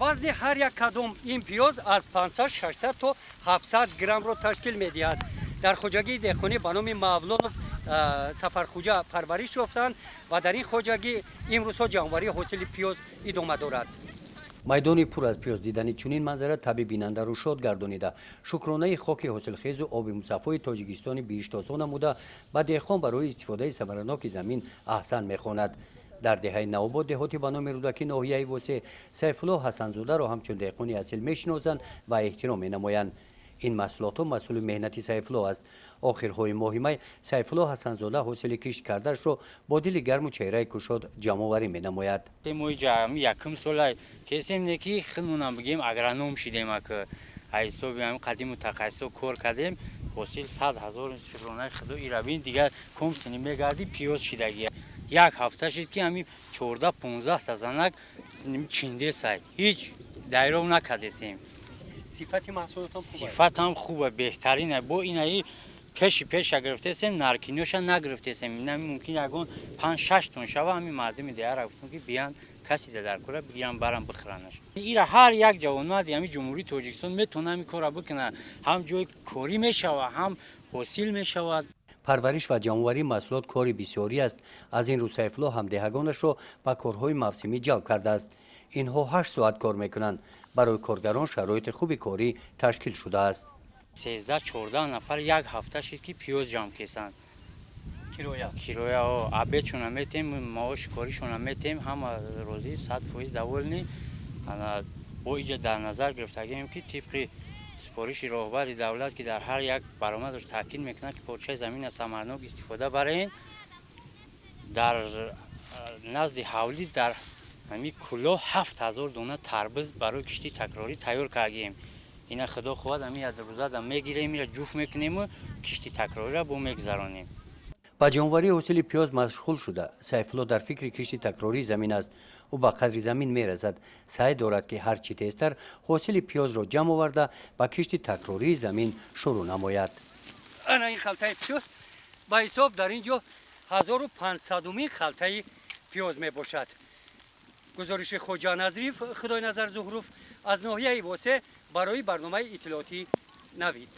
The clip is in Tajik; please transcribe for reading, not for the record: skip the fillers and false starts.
Вазни ҳар як кадом ин пиёз аз 500, 600 то 700 граммро ташкил медиҳад. Дар хоҷагии деҳқонӣ ба номи Мавлонов Сафархуҷа парвариш ёфтанд ва дар ин хоҷагӣ имрӯзҳо ҷамъоварии ҳосили пиёз идома дорад. Майдони пур аз пиёз дидани чунин манзара табъи бинандаро шод гардонида, шукронаи хоки ҳосилхезу оби мусаффои Тоҷикистони биҳиштосо намуда, ба деҳқон барои истифодаи самараноки замин аҳсан мехонад. Дар деҳаи Навобод, деҳоти ба номи Рӯдакӣ, ноҳияи Восеъ, Сайфулло Ҳасанзодаро ҳамчун деҳқони асил мешиносанд ва эҳтиром менамоянд. Ин маҳсулотҳо маҳсули меҳнати Сайфулло аст. Охирҳои моҳи май Сайфулло Ҳасанзода ҳосили кишт кардаашро бо дили гарму чеҳраи кушод ҷамъоварӣ менамояд. Мо якум сола кесем, не ки худмонам бигем, агроном шидем. Ака, аз ҳисоби ҳамин қадим мутахассисо кор кардем, ҳосил 100 000, шукронаи Худо. Ирабин дигар комсини мегарди, пиёз шидагия. Як ҳафта шид, ки ҳамин 14-15 та занак чиндесай, ҳеҷ дайров накардесем. Сифати маҳсулотон? Сифатам хуба, беҳтарина. Бо инаи пеши пеша гирифтесем, наркиноша нагирифтесем. Инами мумкин ягон 5-6 тон шава. Ҳамин мардими деҳара гуфтем, ки биян, каси дар кора бигиран, барам, бихӯранаш. Ира ҳар як ҷавонмарди ҳамин Ҷумҳурии Тоҷикистон метавона ҳамин корра бикунад. Ҳам ҷои корӣ мешавад, ҳам ҳосил мешавад. Парвариш ва ҷамъоварии маҳсулот кори бисёрӣ аст. Аз ин рӯ Сайфулло ҳамдеҳагонашро ба корҳои мавсимӣ ҷалб кардааст. Инҳо 8 соат кор мекунанд. Барои коргарон шароити хуби корӣ ташкил шудааст. 13-14 нафар як ҳафта шид, ки пиёз ҷамъ кесанд. Кироя? Кироя, обедшона метем, маоши коришона метем. Ҳама розӣ, 100% довольный. Бо иҷа дар назар гирифтагием, ки тибқи супориши роҳбари давлат, ки дар ҳар як баромадаш таъкид мекунад, ки порчаи замина самарнок истифода барен. Дар назди ҳавлӣ, дар ҳамин кӯло, 7000 дона тарбиз барои кишти такрорӣ тайёр кардем. Ина, Худо хоҳад, ҳамин як рӯзада мегирем, ира ҷуфт мекунему кишти такрориро бо мегузаронем. Ба ҷамъоварии ҳосили пиёз машғул шуда, Сайфулло дар фикри кишти такрории замин аст. Ӯ ба қадри замин мерасад, саъй дорад, ки ҳар чӣ тезтар ҳосили пиёзро ҷамъ оварда, ба кишти такрории замин шурӯъ намояд. Ана ин халтаи пиёз ба ҳисоб дар ин ҷо 1500-умин халтаи пиёз мебошад. Гузориши Хоҷа Назриев, Худойназар Зуҳруф, аз ноҳияи Восеъ барои барномаи иттилоотии «Навид».